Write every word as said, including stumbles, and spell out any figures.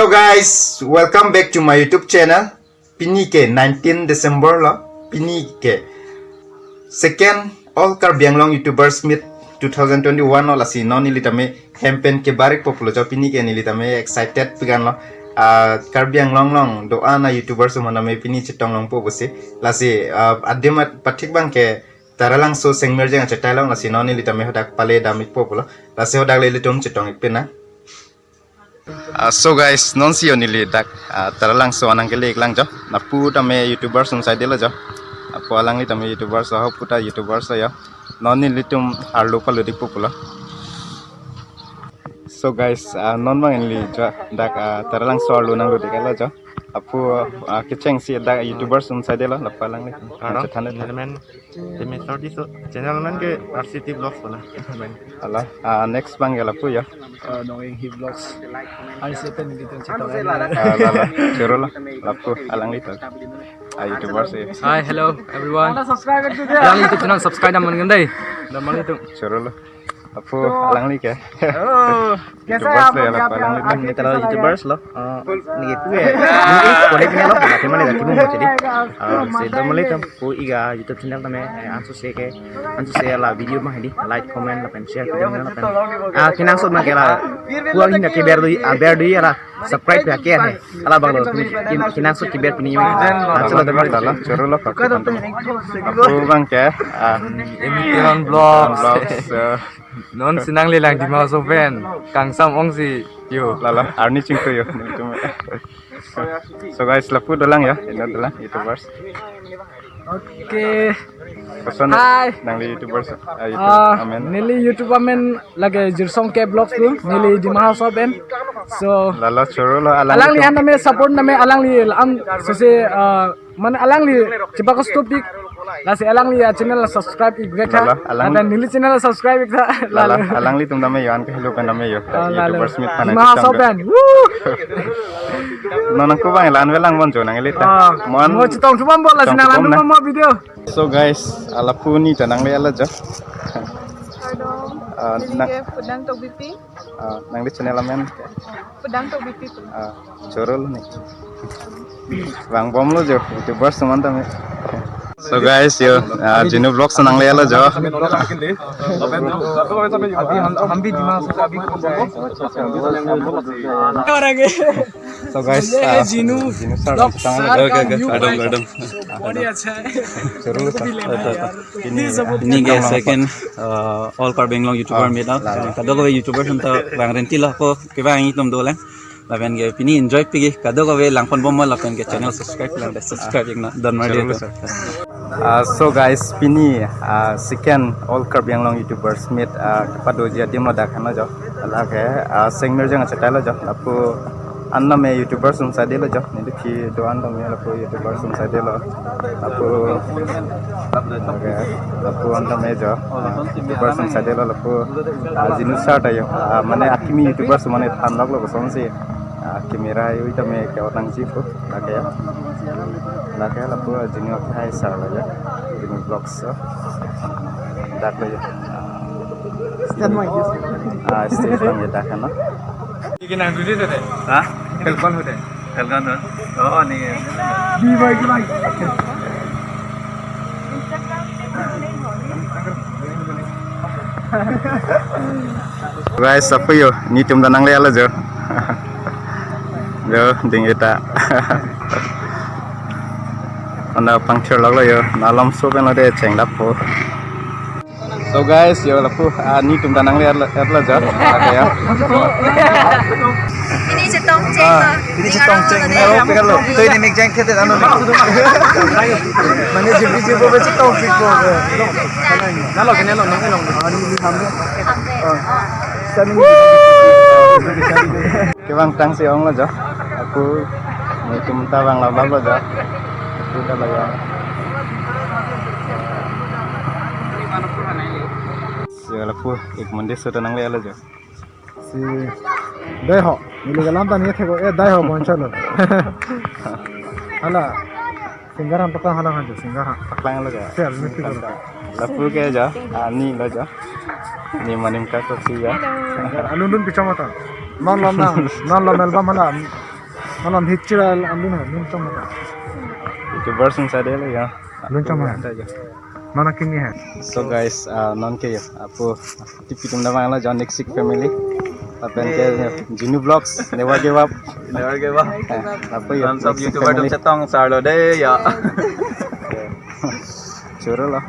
Hello guys, welcome back to my YouTube channel. Pini ke nineteen December lo. Pini ke second All Karbi Anglong YouTubers Meet two thousand twenty-one lo, lasi non neli tame hem pen kebar-ikpo pulo jo. Pini ke neli tame excited pigan lo. Ah, Karbi Anglong along do-an a YouTubers atum tame pini chetong longpo pusi. Lasi, ah, adim at pathik abang ke Taralangso Sengmirjeng achetai along, lasi non neli tame hadak pale dam-ikpo pulo. Lasi hadak le ilitum chetong-ik pin nang. Ah, so guys, non si yo neli dak, ah, Taralangso anang kele-ik lang jo. Lapu tame YouTubers atum saidelo jo. Lapu alangli tame YouTubers lo, ho puta YouTubers lo yo. Non nelitum arlo palu-ikpo pulo. So guys, ah, non abang neli jo dak, ah, Taralangso arlo nanglo-ik lo jo. Lapu, ah, kecheng si dak YouTubers atum saidelo, lapu alangli. Aro, chethan channel amen. Temen sordi so channel amen ke R C T Vlogs pona. Hala, ah, next abang ke lapu ya. Uh, Nongeng Hi Vlogs. Hai, siapa nih gitu, cerita. Ah, hala, choro lo. Lapu alangli to. Ah, YouTubers ya. Hi, hello everyone. Alangli YouTube channel subscribe naman gandai. Naman itu. Choro lo. Lapu alangli ke. Oh, YouTubers lo ya, lapu alangli. Ini kalau YouTubers lo. Oh, ini gitu ya. Ini konek ini lo, nanti mana nanti mau jadi. Ah, si itu mulai tuh, pu iga YouTube channel tame, eh, ansu se ke, ansu se la video mah ini, like, comment, lapen share, video mana lapen. Ah, kenangsot abang ke la, pu ahin ke ber do, ah, ber do ya la, subscribe ya ke hai. Ala abang lo, kin, kenangsot keber pini mah. Ansu lo teman. Hala, choro lo, lapu abang ke, ah, Emition Vlogs. Vlogs, eh. Non si nangli lang Dima Hasao pen. Kangsam ong si yo. Lala, arni chingtu yo. So guys, lapu dolang ya, inut dolang, YouTubers. Okay. Koson. Hi. Nangli YouTubers, ah, YouTube, ah, amen. Neli YouTube amen lake Jirsong K Vlogs tu, neli Dima Hasao pen. So, lala choro lo alang alangli itu. An name support name alangli an sose, ah, mane alangli chepakostopik. Lasi alangli a channel subscribe-ik vek tha. Lala, alang- Lapen neli channel subscribe-ik tha. Lala, lala. Alanglitum tame yo, an ke helo pen tame yo. Ah, lala. YouTubers Meet aphan Dima Hasao pen. Woo! Non nangku abang la-an avelang bon jo nang ili ta. Ah, mon mo chetong thubom bol lasi chetong nang thubom nang na. Mo video. So guys, ah, lapu ni ta nangle-lo jo. Pardon. Ah, neli nang- ke Pudang Tokbipi. Ah, nangli channel amen. Pudang Tokbipi pu. Ah, choro lo ni. Vangbomlo jo, YouTubers atum tame. So guys, yo, ah, Jinu Vlogs nangle-lo jo. अभी हम, हम भी दिमाग से अभी So guys, ये ah, Jinu Jinu sir, Vlogs, tang sir lo. Okay, okay, pardon, pardon. बढ़िया, अच्छा है। Choro lo sir. Ini, ini ke second, uh, All Karbi Anglong YouTuber Meet lo. Kadokave YouTuber atum ta vang renti lo ko kevang itum dolang. Lapen ke pini enjoy pik-ik, kadokave langponbom lapen ke channel subscribe lang, subscribe-ik nang, don mari. Choro lo sir. Ah, so guys, pini, ah, second All Karbi Anglong YouTubers Meet, ah, kepadoji adim lo dak heno jo. Lake, ah, Sengmirjeng achetai lo jo. Lapu an name YouTubers atum saidelo jo. Neli phi do-an tame lapu YouTubers atum saidelo. Lapu, okay, lapu an tame jo. Ah, YouTubers atum saidelo lapu, ah, Jinu sir ta yo. Ah, mane akimi YouTubers mane than lok lo kosonsi. Ah, camera yo tame ke-ot nangji pu. Lake ya. Lake lapu Jinu akhai sir lo ya. Jinu Vlogs so. Dak lo ya. Stand by. Ah, stage abang ya dak heno. Ini nang dulu deh. Hah? Telepon udah. Telepon tuh. Oh, nih. Di bagi lagi. Guys, apa yo? Nelitum ta nangle-lo jo. Jo, ding eta. Anda pangthir lok lo yo. Nalom so pen lo de cheng dap po. So guys, yo lapu, ah, nelitum ta nangle-lo, lo jo. Ada ya. Ini chetong cheng. Ah, lo. Ini chetong cheng. Ini lo, pegal lo. Tuh ini mic cheng kita anu. Mane jipi jipi chetong cheng ko. Nalo kene lo, nang lo. Ani ni hambe. Hambe. Oh. Kevang tang si onglo jo. Lapu nelitum ta vang lap lap lo jo. Lapu ta lo ya. Si lapu ik mundi so ta nangle-lo jo. Si dai ho. Neli kalam ta ni theko, eh, dai ho bon chalo. Hala. Singer ham paklang hala hanjo, singer ham. Paklang lo jo. Singer, mesti ko. Lapu ke jo, ah, ni lo jo. Ni manim ka ko si jo. Singer, alun dun pichong ata. Non lom na, non lom album hala. Malam hichira alun ha, lun chom ha. YouTuber sung sa dele ya. Lun chom ha. Anta ya. Mana kimi ha. So guys, uh, non ke apo tipitum damang lo John Nick Six family. Lapen ke Jinu Vlogs, never give up. Never give up. Eh, apo ya. Langsung YouTuber tum chetong sarlo de ya. Choro lo.